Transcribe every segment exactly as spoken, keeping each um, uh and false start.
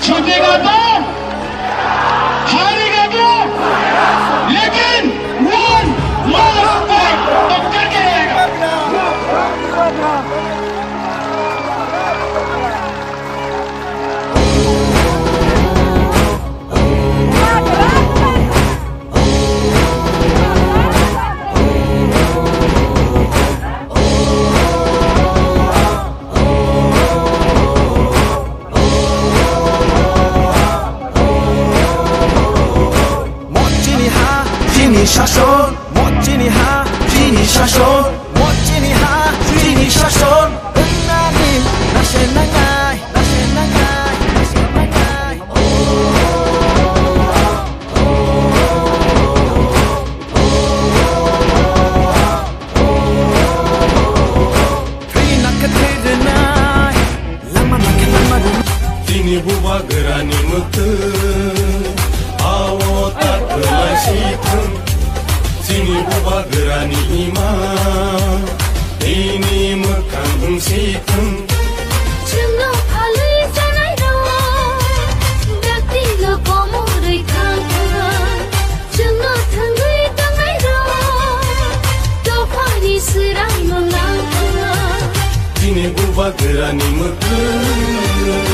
जीतेगा कौन? हारेगा कौन? लेकिन one last fight तो करके रहेगा। Mo chini ha, chini shason. Mo chini ha, chini shason. Mo chini ha, chini shason. Wngnani nase nangnai, nase nangnai, nase nangnai. Thwi nakhe thwi rwnai, lama nakhe lama rwnai. Chini bubagrani mwkhwng, ao ta kwlai si thwng. Chini bubagrani ima, bini mwkhang wng si thwng. Chwngno phalwi sanai rok, dakti no komorwi thang thang. Chwngno thangwi tongnairok, dophani swrangno nang thangna. Chini bubagrani mwkhwng.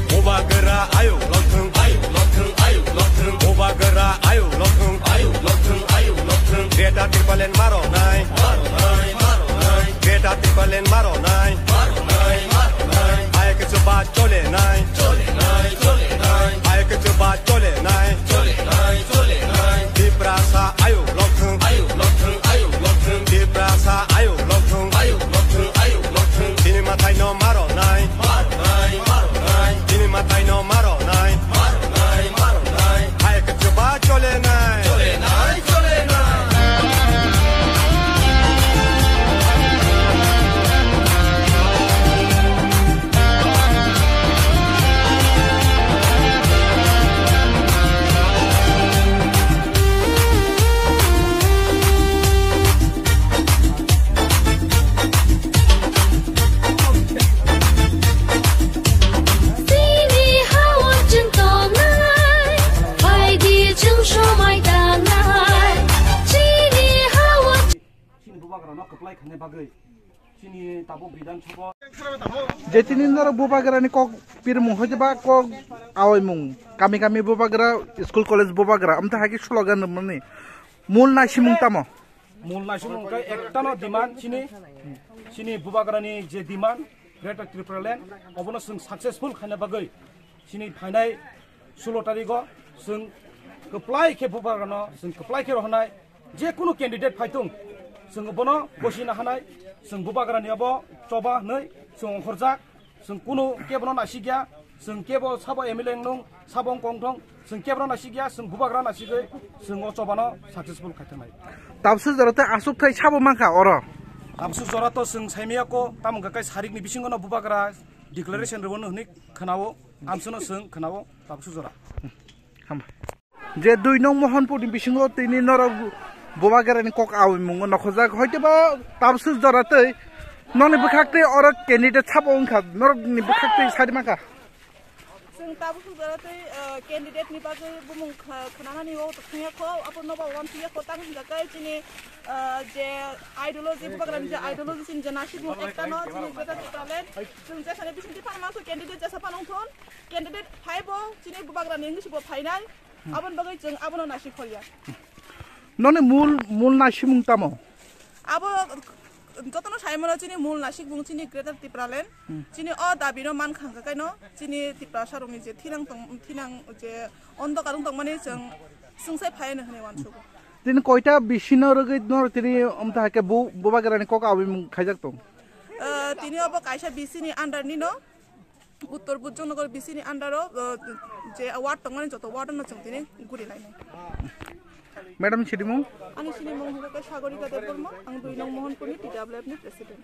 Bubagra ayuk lokthwng, ayuk lokthwng, ayuk lokthwng. Bubagra ayuk lokthwng, ayuk lokthwng, ayuk lokthwng. Greater Tipraland maronai, maronai, maronai. Greater Tipraland maronai, maronai, maronai. Ayuk chuba cholenai, cholenai, cholenai. Ayuk chuba cholenai. Cholenai, cholenai. Tiprasa ayuk lokthwng. Ayuk lokthwng, ayuk lokthwng. Tiprasa ayuk lokthwng. Ayuk lokthwng, ayuk lokthwng. Chini mwtaino maronai. Maronai, maronai. Chini mwtaino maronai. Maronai, maronai. Ayuk chuba cholenai. Cholenai, cholenai. Chini ha-o chwng tongnai, phaidi chwng somai tangnai. Chini ha-o Chini bubagrano kwplai khainai bagwi chini tabuk Bidhan Sabha. Je tini norok bubagrani kok pirmung hoite ba kok awaimung, kami kami bubagra, school college bubagra, amtwi hai khe slogan rwmani mul naisimung tamo? Mul naisimung khe ektano demand chini, chini bubagrani je demand, Greater Tipraland, obono chwng successful khaina bagwi chini phainai sulo tarigo chwng kwplai khe bubagrano chwng kwplai khe rohornai. Je kunu candidate phaitung, chwng bono bosina hanai, chwng bubagrani abo choba hwnwi chwng ongkhorjak, chwng kunu kebono nasikya, chwng kebo sabo M L A wngnung, sabo wng kongthong, chwng kebono nasikya, chwng bubagra nasigwi chwng o chobano successful khaithangnai. Tabsu jora tei aswk thai sabo mankha oro? Tabsu jora to chwng saimaya ko, tamo hwnkha khe sarikni bisingono bubagra declaration rwmano hwnwi khwnao, amsono chwng khwnao tabsu jora. Hambai. Je dui nong Mohanpur ni bisingo tini norok bubagrani kok awi mungo nokhojak, hoite ba tabsu jora tei noni bwkhak tei oro candidate sabo wngkha, norok ni bwkhak tei sadi mankha. Chwng tabsu jora tei, eh, candidate ni bagwi bumung kha-, khnanani o thangya kho, abo nobo wan thangya kho, tang hwnka khe chini, eh, je ideology, bubagrani je ideology chini je naisik mung ekta no, chini Greater Tipraland, chwng jesani bisingtwi phan mangkho candidate jesa phan wngthun, candidate phaibo chini bubagrani wngwi se bo phainai. Aboni bagwi chwng abono naisik kholya. Noni mul, mul naisimung tamo? Abo jotono saimano chini mul naisikmung chini Greater Tipraland. Hmm. Chini o dabino mankha hwnkha kaino chini Tiprasa rokni je thinang tong, thinang je ondokar wng tongmani chwng, chwng sai phaiano hwnwi uansugo. Tini koita bisino rwgwi no tini omtha hake bu, bubagrani kok abimung khaijak tong? Ah, tini obo kaisa bisini under nino. Uttor Bujongnagar bisini under o, uh, je ward tongmani joto ward no chwng tini guri lainai. Madam, sinimung? Ani sinimung hwnkha khe Sagorika Debbarma, ang dui nong Mohanpurni T W F ni president.